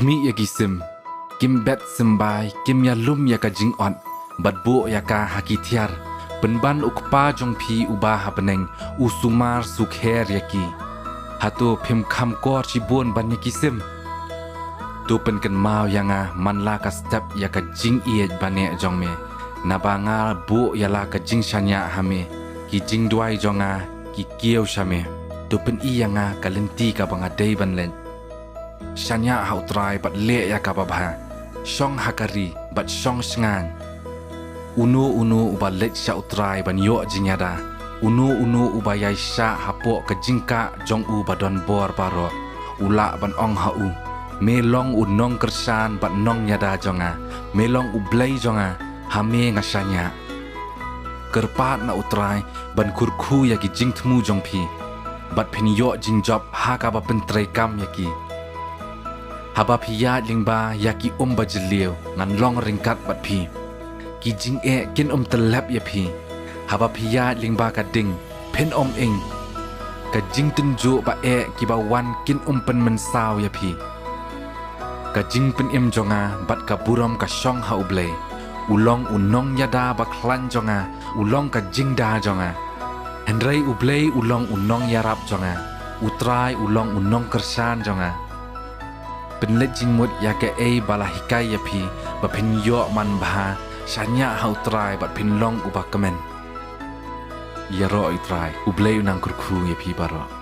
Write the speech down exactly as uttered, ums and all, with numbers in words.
Mih ïa ki sim, kim bet symbai, kim ïalum ïa ka jingot, bad buh ïa ka ha ki thiar, pynban U Kpa jong phi uba ha bneng u sumar sukher ïa ki. Hato phim kham kor shibun ban ïa ki sim? To pynkynmaw ïa nga man la ka step ïa ka jingïeit baneh jong me, naba nga buh ïa la ka jingshaniah ha me, ki jingduwai jong nga ki kiew sha me. To pyni ïa nga ka lynti kaba nga dei ban leit. Shaniah ha U Trai bad leh ïa kaba bha. Shong ha ka ri bad shong shngaiñ. Uno uno uba leit sha U Trai ban ïoh jingïada, uno uno uba ïaishah hapoh ka jingkah jong u ba don bor baroh, u lah ban ong ha u, me long u nongkyrshan bad nongïada jong nga, me long U Blei jong nga, ha me nga shaniah. Kyrpad na U Trai ban kyrkhu ïa ki jingthmu jong phi, bad phin ïoh jingjop ha kaba pyntreikam ïa ki. Haba phi ïaid lyngba ïa ki um ba jylliew, ngan long ryngkat bad phi. Ki jingeh kin ym tyllep ïa phi. Haba phi ïaid lyngba ka ding, phin ym ing. Ka jingtynjuh ba eh kiba wan kin ym pynmynsaw ïa phi. Ka jingpynim jong nga bad ka burom ka shong ha U Blei. U long u nongïada ba khlaiñ jong nga, u long ka jingda jong nga. Hynrei U Blei u long u nongïarap jong nga, U Trai u long u nongkyrshan jong nga. Pynleit jingmut ïa kaei ba la hikai ïa phi, ba phin ïoh man bha, shaniah ha U Trai bad phin long uba kmen. Ïaroh ïa U Trai, U Blei un nang kyrkhu ïa phi baroh.